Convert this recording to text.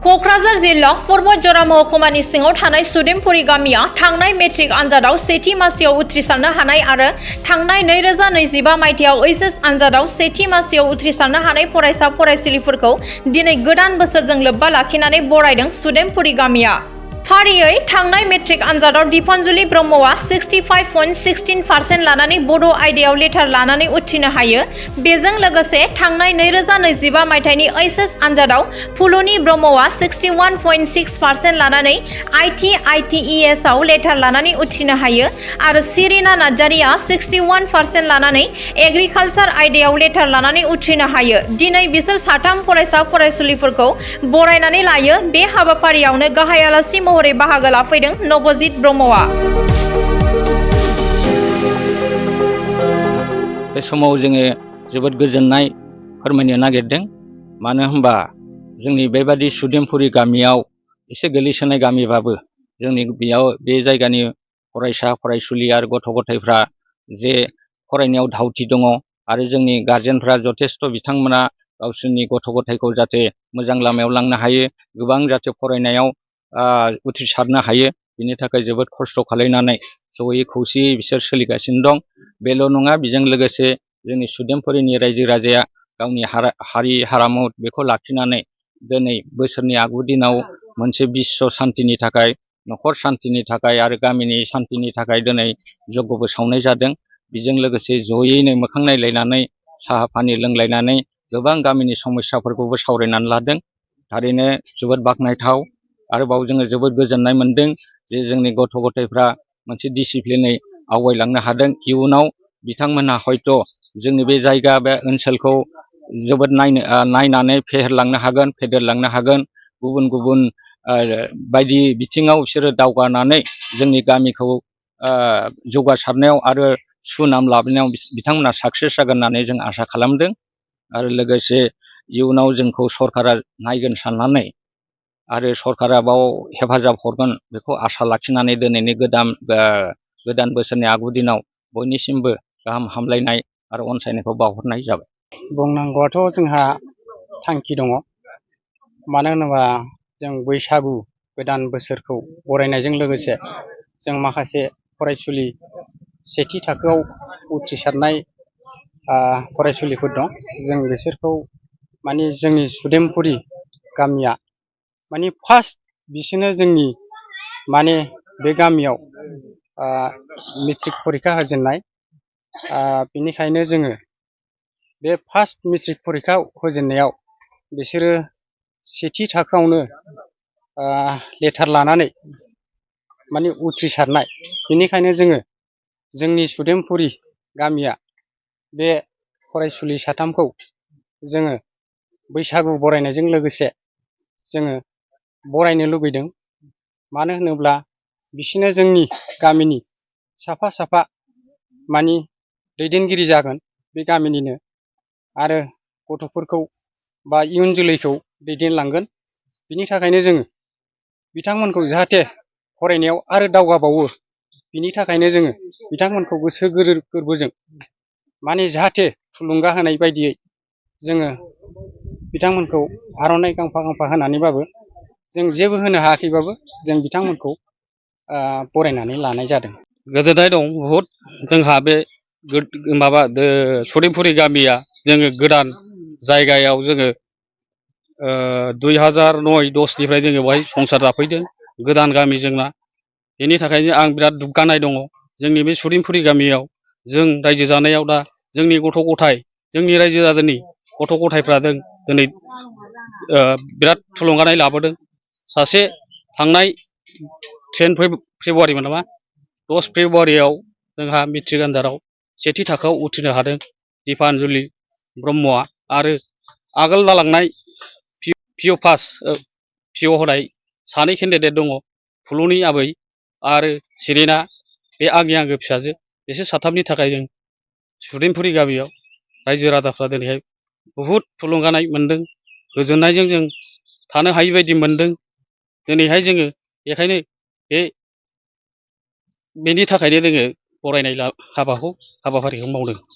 क'क्राझार जिल्ला पर्बतजरा महकुमानि सिङाव थानाय सुदेमपुरि गामिया थांनाय मेट्रिक आनजादाव सेथि मासियाव उथ्रिसारनो हानाय आरो थांनाय 2025 मायथाइयाव एचएस आनजादाव सेथि मासियाव उथ्रिसारनो हानाय फरायसा फरायसुलिफोरखौ दिनै गोदान बोसोरजों लोब्बा लाखिनानै बरायदों सुदेमपुरि गामिया। फारियै थांनाय मेट्रिक आनजादाव दीपान्जलि ब्रह्मआ 65.16% लानानै बड' आयदायाव लेटार लानानै उथ्रिनो हायो। बेजों लोगोसे थांनाय 2025 मायथाइनि एचएस आनजादाव फुलुनि ब्रह्मआ 61.6% लानानै आइटिइएस आव लेटार लानानै उथ्रिनो हायो आरो सिरिना नार्जारिया 61% लानानै एग्रिकालचार आयदायाव लेटार लानानै उथ्रिनो हायो। दिनै बिसोर साथाम फरायसा फरायसुलिफोरखौ बरायनानै लायो। बे हाबाफारियावनो गाहाय आलासि महरै बाहागो लाफैदों नबजित ब्रह्मआ। बे समाव जोङो जोबोद गोजोननाय फोरमायनो नागिरदों। मानो होनबा जोंनि बेबादि सुदेमपुरि गामियाव एसे गोलैसोनाय गामिबाबो जोंनि बेयाव बे जायगानि फरायसा फरायसुलि आरो गथ' गथायफ्रा जे फरायनायाव धाउथि दङ आरो जोंनि गार्जेनफ्रा जथेस्थ' बिथांमोना गावसोरनि गथ' गथायखौ जाहाथे मोजां लामायाव लांनो हायो, गोबां जाहाथे फरायनायाव उथ्रिसारनो हायो, बिनि थाखाय जोबोद खस्थ' खालामनानै जयै खौसेयै बिसोर सोलिगासिनो दं। बेल' नङा, बेजों लोगोसे जोंनि सुदेमपुरिनि रायजो राजाया गावनि हारि हारिमु बेखौ लाखिनानै दिनै बोसोरनि आगु दिनाव मोनसे बिश्व शान्तिनि थाखाय, न'खर शान्तिनि थाखाय आरो गामिनि शान्तिनि थाखाय दिनै जग्यबो सावनाय जादों। बेजों लोगोसे जयैनो मोखां नायलायनानै साहा पानि लोंलायनानै गोबां गामिनि समस्याफोरखौबो सावरायनानै लादों। थारैनो जोबोद बाख्नायथाव। आरोबाव जोङो जोबोद गोजोननाय मोनदों जे जोंनि गथ' गथायफ्रा मोनसे डिसिप्लिनै आवगायलांनो हादों। इयुनाव बिथांमोनहा हयथ' जोंनि बे जायगा बे ओनसोलखौ जोबोद नायनानै फेहेरलांनो हागोन, फेदेरलांनो हागोन। गुबुन गुबुन बायदि बिथिङाव बिसोरो दावगानानै जोंनि गामिखौ जौगासारनायाव आरो सुनाम लाबोनायाव बिथांमोना साक्सेस जागोन होननानै जों आसा खालामदों। आरो लोगोसे इयुनाव जोंखौ सरकारा नायगोन साननानै आरो सरकारा बाव हेफाजाब हरगोन बेखौ आसा लाखिनानै दिनैनि गोदान बोसोरनि आगु दिनाव बयनिसिमबो गाहाम हामलायनाय आरो अनसायनायखौ बावहरनाय जाबाय। बुंनांगौआथ' जोंहा थांखि दङ। मानो होनोबा जों बैसागु गोदान बोसोरखौ बरायनायजों लोगोसे जों माखासे फरायसुलि सेथि थाखोआव उथ्रिसारनाय फरायसुलिफोर दं। जों बिसोरखौ माने जोंनि सुदेमपुरि गामिया माने फार्स्ट बिसोरनो जोंनि माने बे गामियाव मेट्रिक परिखा होजेननाय। बेनिखायनो जोङो बे फार्स्ट मेट्रिक परिखा होजेननायाव बिसोरो सेथि थाखोआवनो लेटार लानानै माने उथ्रिसारनाय। बेनिखायनो जोङो जोंनि सुदेमपुरि गामिया बे फरायसुलि साथामखौ जोङो बैसागु बरायनायजों लोगोसे जोङो बरायनो लुबैदों। मानो होनोब्ला बिसोरनो जोंनि गामिनि साफा साफा मानि दैदेनगिरि जागोन बे गामिनिनो, आरो गथ'फोरखौ बा इयुन जोलैखौ दैदेनलांगोन। बिनि थाखायनो जोङो बिथांमोनखौ जाहाथे फरायनायाव आरो दावगाबावो, बिनि थाखायनो जोङो बिथांमोनखौ गोसो गोरबोजों माने जाहाथे थुलुंगा होनाय बायदियै जोङो बिथांमोनखौ आर'नाइ गांफा गांफा होनानैबाबो जों जेबो होनो हायाखैबाबो जों बिथांमोनखौ बरायनानै लानाय जादों। गोजोननाय दं बहुद। जोंहा बे सुदेमपुरि गामिया जोङो गोदान जायगायाव जोङो 2009-10निफ्राय जोङो बेवहाय संसार जाफैदों। गोदान गामि जोंना। बेनि थाखायनो आं बिराद दुग्गानाय दङ। जोंनि बे सुदेमपुरि गामियाव जों रायजो जानायाव दा जोंनि गथ' गथाय, जोंनि रायजो राजानि गथ' गथायफ्रा दिनै बिराद थुलुंगानाय लाबोदों। सासे थांनाय 10 फेब्रुवारिमोन नामा, 10 फेब्रुवारियाव जोंहा मेट्रिक आनजादाव सेथि थाखोआव उथ्रिनो हादों दीपान्जलि ब्रह्मआ। आरो आगोल जालांनाय पिअ होनाय सानै केन्डिडेट दङ, फुलुनि आबै आरो सिरिना, बे आंनि आंगो फिसाजो। बिसोर साथामनि थाखाय जों सुदेमपुरि गामियाव रायजो राजाफ्रा दिनैहाय बहुद थुलुंगानाय मोनदों। गोजोननायजों जों थानो हायि बायदि मोनदों। दिनैहाय जोङो बेखायनो बेनि थाखायनो जोङो बरायनाय हाबाफारिखौ मावदों।